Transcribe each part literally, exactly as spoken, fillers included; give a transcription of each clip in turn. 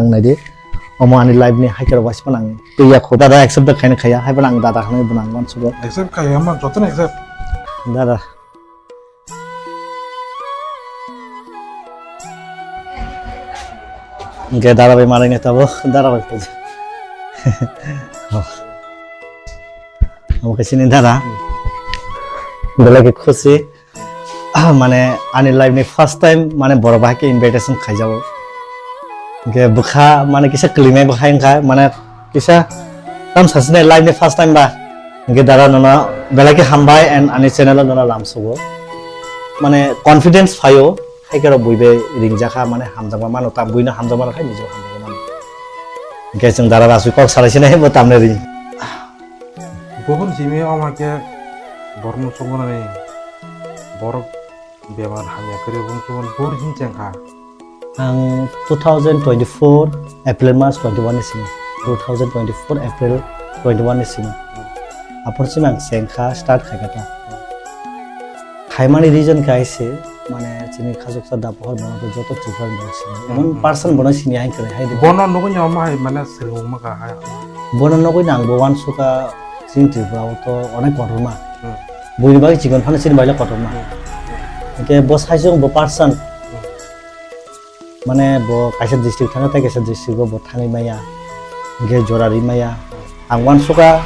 Ang naidi, omo ani life ni haikhe rok waisa phano ang twiya kho. Dada accept da khaina khaya, hai phano ang dada hinwi bo nang uansugo. Accept khaya ma, jotono accept. Dada. Hingke dada bai malai ni tabo, dada bai kho. Oh. Omo khe chini dada. Hmm. Belai khe khusi. Ah, mane ani life ni first time mane borok bai khe invitation khaijago. Hingke bwkha mane kisa kwlwinai bwkha wngkha, mane kisa tam sasinai life ni first time ba. Hingke dada nono belai khe hambai and ani channel o nono lamsugo. Mane confidence phaio, hai khe rok bui bai ringjakha, mane hamjakma mano, tam buino hamjakma rok hai nijo hamjakma mano. Hingke chwng dada bai aswk kok salai sinai bo tamni ring. Buphang simi omo khe borokno chukmani borok bemar hamya kwrwi buphang chukmani bor hin chengkha. Ang two thousand twenty-four April mas twenty-one ni simi, two thousand twenty-four April twenty-one ni simi. Aphuru simi ang chengkha start khaikha ta. Khaimani reason khe hai se, mane chini khachuksa da pohor bono tei joto Tripura ni borok sini. Hmm, emon hmm. Person bono sini hai kwrwi hai de. Bono nugui no ma hai mane swrwng ma kha hai. Bono nugui no ang bo uansukha chini Tripura o to onek kotorma. Hmm. Buini bagwi chikon phano chini bagwi kotorma. Hmm. Hingke bo saisung bo person. Hmm. Mane bo kaisa district thangkha tei kaisa district o bo thangwi maya, hingke jora ri maya. Ang uansukha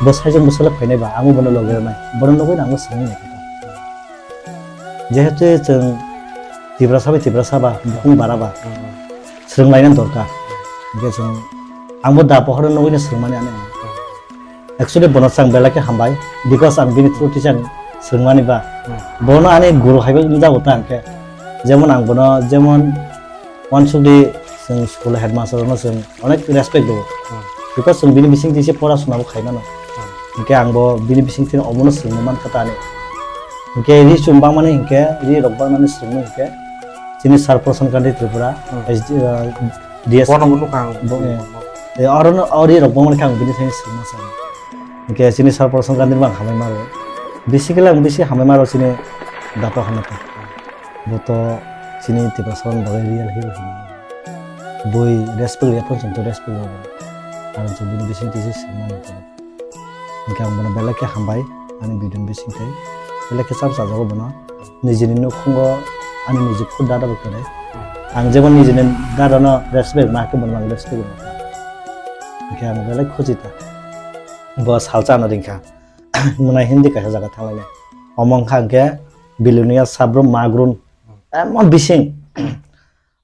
bo saijwk bwswk le phainai ba, ang bo bono logi rwnai, bono nugwi no ang bo swngwi naikha. Jehetu chwng Tiprasa bai Tiprasa ba, bukhung bara ba, swrwng laina dorkar. Hingke chwng, ang bo da pohor nugwi no swrwngmani ani. Actually, bono chwng belai khe hambai, because ang bini through teacher swrwngmani ba. Hmm. Bono ani guru hai bai wngjago ta hwnkhe. Jemon ang bono, jemon uansukdi chwng school headmaster no chwng onek respect rwo. Hmm. Because chwng bini bisingtwi se pora swnabo khai mano. Hmm. Hwnkhe ang bo bini bisingtwi omono swrwngwi mankha ta ani. Hwnkhe ri chum bangmani hwnkhe, ri rok bangmani swrwngmani hwnkhe chini Sir Prasant Kanti Tripura, Hmm. S D, uh, D S P. Bono bo nukha ang. Bo, eh. Eh, oro no, ori rok bangmani khe ang bini thani swrwngna sano. Hingke chini Sir Prasant Kanti bang hamai maro. Basically ang bisi hamai maro chini dapa hano to. Bo to chini Tiprasa ni bagwi real hero hino. Bui respect ya pon to respect ya. Ang to bini bising tisi swrwngna to. Hingke ang bono belai khe hambai, ani video ni bisingtwi. Belai khe chap chajago bono. Nijini nukhungo ani niji khud dada bo kwrwi. Ang jemon nijini dada no respect ma khe bono ang respect rw. Hingke ang belai khusi ta. Bo salsa ano ringkha. Mwnai hindi kaisa jaga thanglainai. Omo wngkha hingke Bilonia Sabrum Magrun. Emon bising.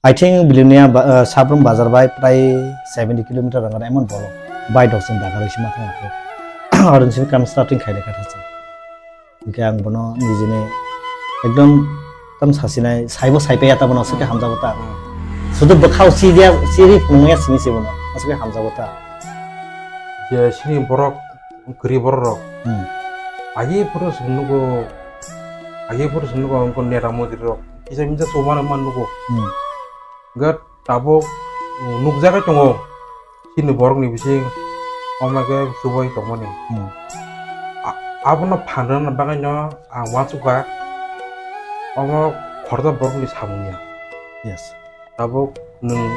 I think Bilonia ba-, uh, Sabrum bazar bai prai seventy kilometer rang emon bolo. Bai dok sing dagar isi ma thang ko. Orin sini kam starting khaile kata sing. Hingke ang bono nijini ekdom tam sasinai, saibo saipaiya ta bono, aswk khe hamjago ta. Hmm. Sudu bwkhao sidia, siri phunukya sini se bono, aswk khe hamjago ta. Je sini borok kwrwi borok rok. Hmm. Agi phuru sung nugo, agi phuru sung nugo, wngkha neta modi rok. Kisa misa chumani man nugo. Hmm. Hwnkhe tabuk nukjagwi tongo chini borokni bising omo khe chubai tongmani. Hmm. A-, abono phan rwna bagwino ang uansukha omo khoroksa borokni samung ya. Yes. Tabuk nwng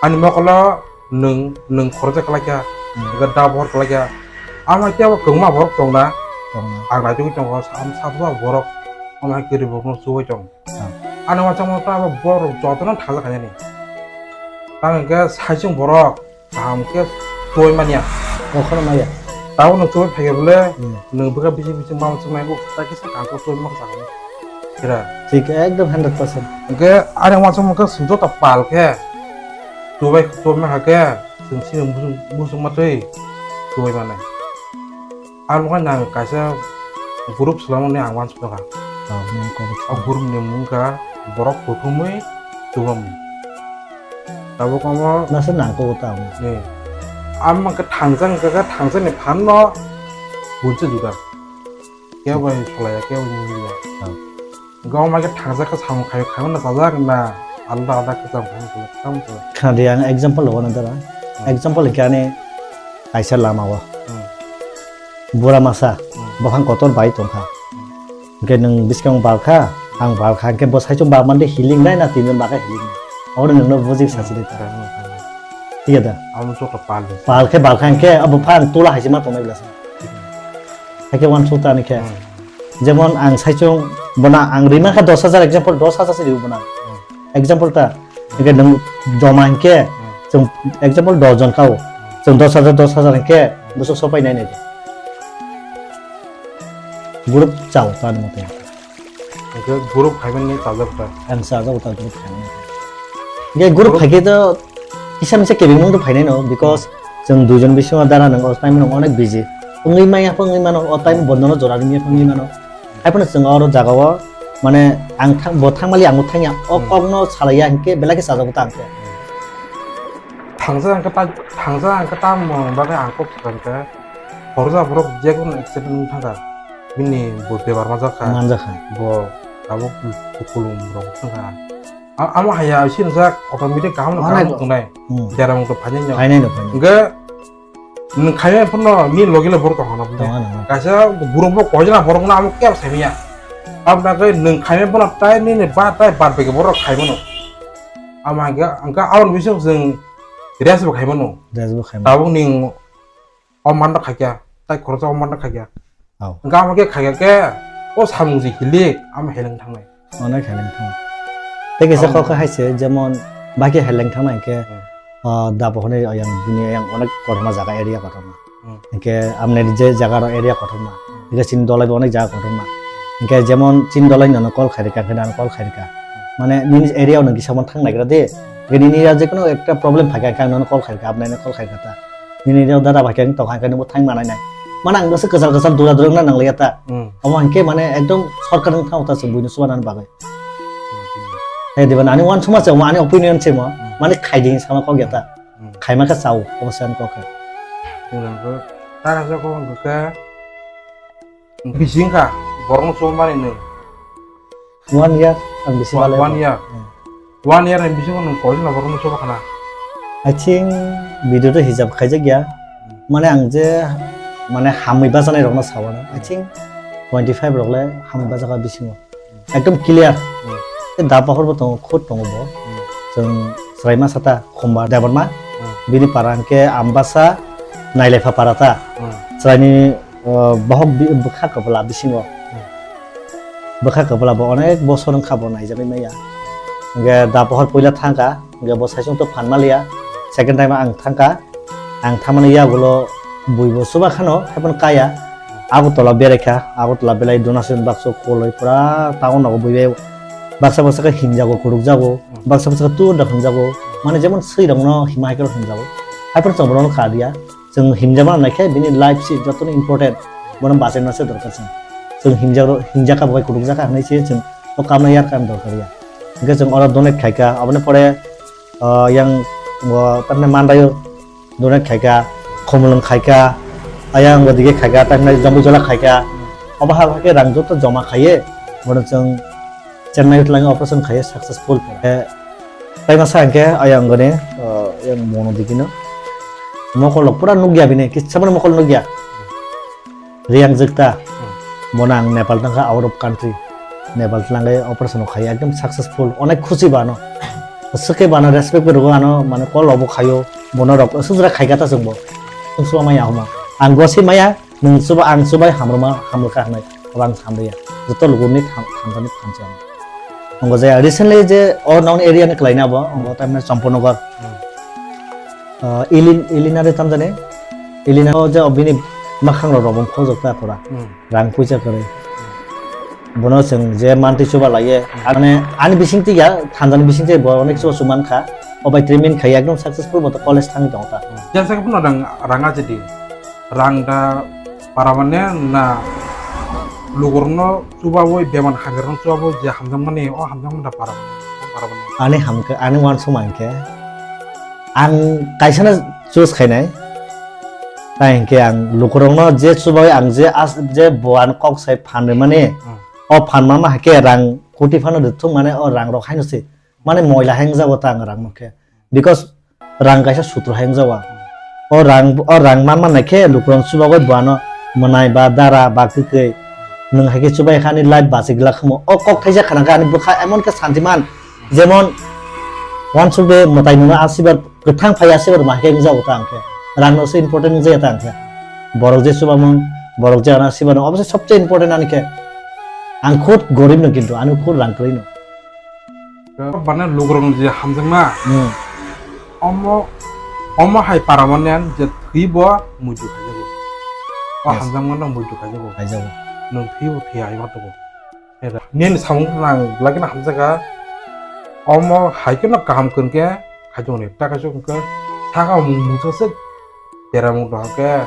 ani mokolo nwng, nwng khoroksa kwlaikha, Hmm. hwnkhe da bohor kwlaikha. Ama khe abo kwbangma borok tongna, Tongna. ang naitugwi tongo, sa-, sabsa borok omo hai kwrwi borokno chubai tong. Ah. Ani uansukmung ta abo borok jotono thangjakha yani. Tamo hwnkhe saichung borok kaham khe chubai manya. Okhorno maya. Tabuk nwng chubai phaikhe bole, Hmm. nwng bwkha bisi bisi mama chuknai bo ta kisa kaham khe chubai maka sakha. Kira. Thik, ekdom hundred percent. Hwnkhe ani uansukmung khe chwng joto pal khe chubai chubai maka khe chwng chini muchung, muchungma twi chubai manai. Ang nokha nang kaisa group swlamani ang uansukha. Oh, nang kok. O group ni mung kha borok kuthumwi chubamung. Tabuk omo Nasa nang kok ta amo. Ni. Ang mangkha thangjak wngkha khe thangjak ni phan no bunsi juda. Kebo bai solaya, kebo bai muliya. Oh. Gom age thangjak khe samung khai, khai na sajak na alda alda khe jam khai khe tam khe. Khna di ang example logo na dara. Hmm. Example khe ani kaisa lama o. Hmm. Bura masa, Hmm. bokhang kotor bai tongkha. Hmm. Hingke nwng biskang balkha, ang balkha, hingke bo saichung balmande healing nai na tinjon bakha healing nai. Oro nwngno bujik sachi de ta. Tiya da. Amo chokla pal de. Pal khe bal khan khe abo phan tula hai se ma tongnai bla sa. Hakhe wan sota ni khe. Hmm. Jemon ang saichung bona ang rima kha dos hajar example dos hajar se riu bona. Hmm. Example ta. Hingke nwng joma hingke Hmm. chwng example dos jon kao. Hmm. Chwng dos hajar dos hajar hingke Hmm. bwswk sopai nai nai. Group chao ta ni mote. Hingke group khaimani chajak ta. Ang chajak ta group khaimani. Hingke group Group khaikhe to kisa misa kebengmung to phainai no, because chwng duijon bisingo dara nang o time nang onek busy. Wngwi maya pha wngwi mano, o time bondo no jora ringya pha wngwi mano. Hai phano chwng oro jaga o mane ang thang, bo thang mali ang bo thangya. O Hmm. kok no salaiya hingke belai khe chajago ta hingke. Thangsa hingke ta, thangsa hingke ta mo bagwi ang kok sakha hingke. Horja borok je kono accident wng thangkha. Bini bo bebar manjakha. Manjakha. Bo tabuk kulum rok thangkha. A-, amo haya sinjak automatic kaham no Onek. Kaham tongnai. Hmm. Derang to phainai no. Phainai no, phainai. Hingke nwng khaimai phano ni logi le borok tongkha no. Tongkha no. Kaisa borok bo koijana borok no amo kebo saimanya. Abna khe nwng khaimai phano tai nini ba tai bad bai borok khaimano. Amo hingke, hingke aboni bising chwng rest bo khaimano. Rest bo khaimano. Tabuk ni O manna khaikya, tai khoroksa o manna khaikya. Au. Hingkhe amo khe khaikya khe, o samung se hilik, amo heleng thangnai. Onek heleng thang. Tei kaisa Amo kok hai se, jemon, bai khe heleng thangnai hingkhe, Hmm. ah, dapo hwnwi yang, bini yang onek kotorma jaga area kotorma. Hmm. Hingkhe amne je jaga rok area kotorma. Hmm. Hingkhe chini dolai bo onek jaga kotorma. Hingkhe jemon chini dolai nono call khairika, hingkhe ano call khairika. Mane nini area o nang kisa mon thang naigra de. Hingkhe nini area jekono ekta problem phaikha, hingkhe ang nono call khairika, amne call khairika ta. Nini rok dada bai khe wng tong hai khe nungbo thang manai nai. Mane ang bwswk kwchal kwchal dura dura wngna nang liya ta. Hmm. Omo hinkhe mane ekdom shortcut wng thango ta se buino chubanani bagwi. Hmm. He diba ani uansukma se omo ani opinion se mo. Hmm. Mane khaidi hinwi sama kok ya ta. Hmm. Khaima khe chao omo se ani kok khe. Chwng rang khe tara se kok wng khe bisi wngkha borokno chubamani nwng. One year ang bisi One, balai one year. Hmm. One year ni bisingo nwng koichwla borokno choba khana? I think video to hijab khaijak ya. Hmm. Mane ang je mane hamwi bachanai rokno sawana. I think twenty five rok le hamwi bachakha bisingo. Ekdom clear. Hmm. Tei da pohor bo tongo, khud tongo bo. Hmm. Chwng chwraima sata Khumbar Debbarma. Hmm. Bini para hwnkhe Ambasa Nailaifa para ta. Hmm. Chwraini O, bohok bi-, bwkha kwbla bisingo. Hmm. Bwkha kwbla bo onek bosor wngkha bo naijagwi maya. Hingke da pohor puila thangkha, hingke bo saichung to phan maliya. Second time ang thangkha, ang thangmani yagulo bui bo chuba khano, haiphano kaya. Agartala beraikha, Agartala belai donation bakso koloi pura town nogo bui bai. Baksa baksa khe himjago, kurukjago, Hmm. baksa baksa khe tur da himjago. Mane jemon swi rokno hima hai khe himjago. Haiphano chwng bono kadiya. Chwng himjama nai khe bini life se jotono important, bono bachai masa dorkar chwng. Chwng himjak rw-, himjak kha bo bai kutuk jak kha hinwi se chwng o kam no yar kha dorkar ya. Hingkhe chwng oro donate khai kha, aboni pore, ah, yang, o, tamni mandaio donate khai kha, khumulwng khai kha, ayang odige khai kha, tamni jombo jola khai kha. Obo ha khe rang joto joma khaiye, bono chwng Chennai o twlangwi operation khaiye successful. Eh, tai masa hwnkhe ayang gani, eh, yang mono digino. Mokol rok pura nukya bini, kisa mani mokol nukya. Riyang jwkta. Hmm. Bono ang Nepal tangkha, out of country. Nepal twlangwi operation khaiye ekdom successful. Onek khusi bano. Swkhe bano respect rwgo ano, mane call robo khaio. Bono rok swk jora khaikha ta chwngbo. Chwng suwa maya huma. Ang gosi maya. Nwng chuba, ang chubai hamrwma hamrwkha hwnwi abo ang samliya. Joto lugurni tham-, thamsani thamsa. Wngo je recently je o noun area ni kwlaina abo, wngo tamni Champurnagar. Hmm. Ah, Ilin-, Ilina de tamjani? Ilina o je o bini makhang rok rok khojok ta pura. Hmm. Rang puisa kwrwi. Hmm. Bono chwng je mantwi chuba laiye, hmm, ani, ani bising tiya, thanjani bising tiya bo onek chuba chuman kha. O bai treatment khai ekdom successful bo to college thangwi tongo ta. Hmm. Jesa khe bono rang, rang aje di. Rang da para mane na lugurno chubawi bemar hamirno chubawi je hamjakmani, o hamjakmani da para mane, o para mane. Ani hamkhe, ani uansukma hinkhe ang kaisano choose khainai. Tai hinkhe ang lukurokno je chubawi ang je as-, je bo ani kok sai phan rwmani, hmm, o phan mama haikhe rang koti phano rwthwk mane o rang rok haino se. Mane moila hai wngjago ta ang rang mankhe. Because rang kaisa sutro hai wngjago ang. O rang, o rang man mannai khe lukurok chubagwi bo ano mwnai ba dara ba kwkwi nwng hai khe chubai kha ani life bachwi glak khamo. O kok thaisa khna khe ani bwkha emon khe santiman, jemon Wansuk de mwtai nwngno asibar kwthang phai asibar ma khe wngjago ta ang khe. Rang no se important wngya ta ang khe. Borok je chubamung, borok je ano asibar no obo se sobse important ani khe. Ang khud gorib no kintu, ani khud rang kwrwi no. Bana lugrok je hamjakma. Hmm. Omo, omo hai paramanian je thwi bo muitu khaijago. O Yes. hamjakma no muitu khaijago. Khaijago. Nwng thwi bo thwi hai ma tongo. Nini samung nang belai kheno hamjakha. Omo hai kheno kaham kwrwngkhe khaitongni. Ta kaisa hwnkhe saka mungsa se beramung tongkhe,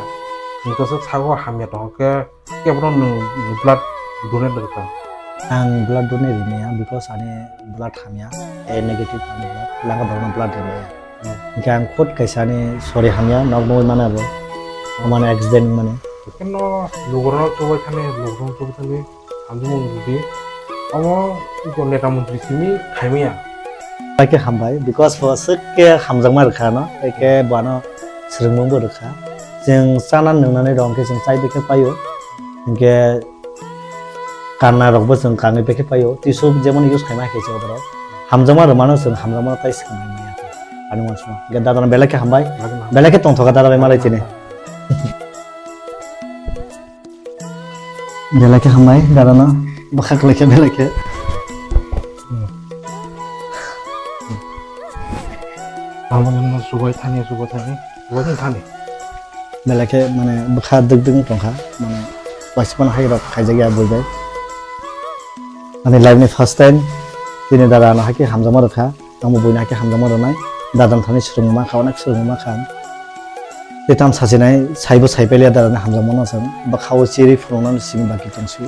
mungsa se saka hamya tongkhe, kebono nwng blood donate rwkha. Ang blood donate rimaya because ani blood hamya, A negative ani blood, langa borokno blood rimaya. Hmm. Hingke ang khud kaisa ani sori hamya, nok nugui mano abo. Mane accident mane. Keno lugurno chubai thani, lugurno chubai thani. Hamjamung rwdi. Omo iko neta montri simi khaimaya. Haikhe hambai, because bo swk khe hamjakma rwkha no, haikhe bono swrwngmungbo rwkha. Chwng chana nwngnani rok hwnkhe chwng chai bikhe paio. Hinkhe kanna rokbo chwng kanwi bikhe paio. Twisu jemon use khaima hai khe se borok. Hamjakma rwmano chwng hamjakmano tai swkang manya. Ani uansukma. Hinkhe dadano belai khe hambai. Belai khe tongthoka dada bai malai tini. Belai khe hambai, darano bwkha kwlai khe belai khe. Amo no subai thani, subai thani, subai thani thani. Belai khe mane bwkha dwk dwk wng tongkha, mane waisa phano hai rok khaijak ya bui bai. Ani life ni first time tini dada ano hai khe hamjakma rwkha. Tamo buino hakhe hamjakma rwnai, dadam thani swrwngma kha, onek swrwngma kha. Tei tam sachinai, saibo saipailiya dadani hamjakmano chwng, bwkhao chiri phunuknani simi baki tongsi.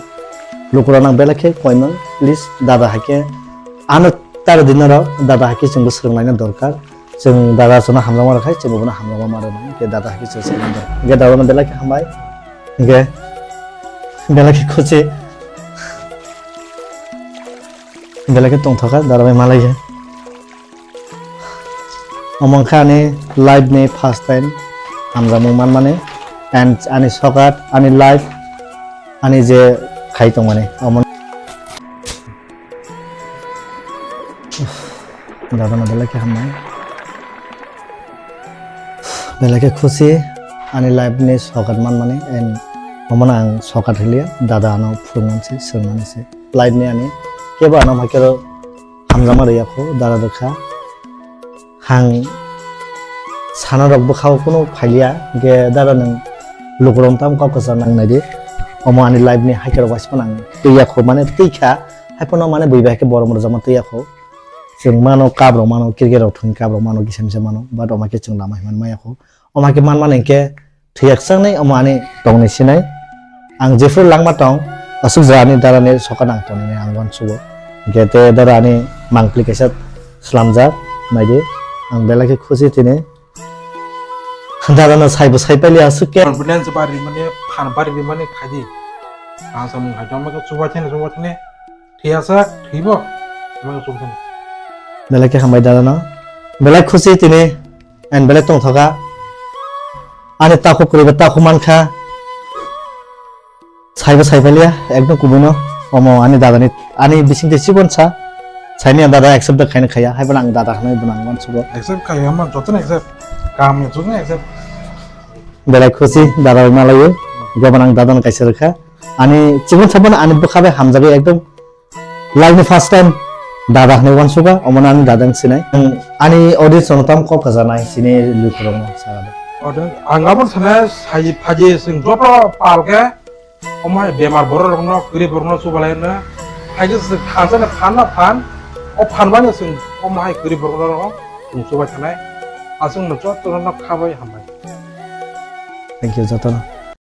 Lukurok nang belai khe koimung, please dada hakhe ano taro dinaro dada hakhe chwngbo swrwnglaina dorkar. Chwng dada chwngno hamjakma rwkhai, chwngbo bono hamjakma ma rwnai, hwnkhe dada hakhe chwng swrwngna dorkar. Hwnkhe dada bono belai khe hambai, hwnkhe belai khe khusi. Belai khe tongthokha, dada bai malai khe. Omo wngkha ani life ni first time hamjakmung manmani and ani sokat, ani life, ani je khai tongmani omo. Dada no belai khe hamnai. Belai khe khusi ani life ni sokat manmani and omono ang sokat hiliya, dada ano phurungnani se, swngnani se. Life ni ani kebo ano hakhe hamjakma rwya kho, dada rwkha. Hang sana rok bwkhao kunu phailiya, hwnkhe dada nwng lukurok tam kok kwchar nang naidi. Omo ani life ni hakhe rok waisa phano ang twiya kho, mane twi kha, hai phano mane bui bai khe borom rwjakma twiya kho. Chwng mano kap rok mano, cricket rok thwngwi kap rok mano, kisa misa mano, but omo khe chwng lama himani maya kho. Omo khe manmani hinkhe thwiyaksaknai omo ani tongni sinai. Ang jephru langma tong, aswk jora ani dara ni sokat ang tongni ang uansugo. Hinkhe te dara ani mangpli kaisa swlamjak, naidi. Ang belai khe khusi tini. Dara no saibo saipaili aswk khe. Confidence bari mani, phan bari mani khaidi. Ang samung hai tongma khe chubaithani, chubaithani. Thwiyasak, thwibo. Belai khe hambai dada no. Belai khusi tini, and belai tongthoka. Ani takhuk kwrwiba takhuk mankha. Saibo saipailiya, ekdom kubuino. Omo ani dada ni, ani bisingtwi chibon sa. Saini ang dada accept da khaina khaya, hai bono ang dada hwnwi bono ang uansugo. Accept khaya ma, jotono accept. Kam ya jotono accept. Belai khusi, dada bai malaiwi. Gabon ang dada no kaisa rwkha. Ani chibon sabon ani bwkha bai hamjagwi ekdom. Life ni first time dada hwnwi uansugo, omono ani dada wng sinai. Ang ani audience rokno tamo kok kwchar nai sini lukurokno sa. Audience, ang abo sana sai phaji sing joto pal khe, omo hai bemar borok rokno, kwrwi borokno chubalai no. Hai khe sing khansa na phan na phan, o phan bai no sing omo hai kwrwi borok rokno sing chubai thanai. Aswk no joto no khabai hambai. Thank you joto no.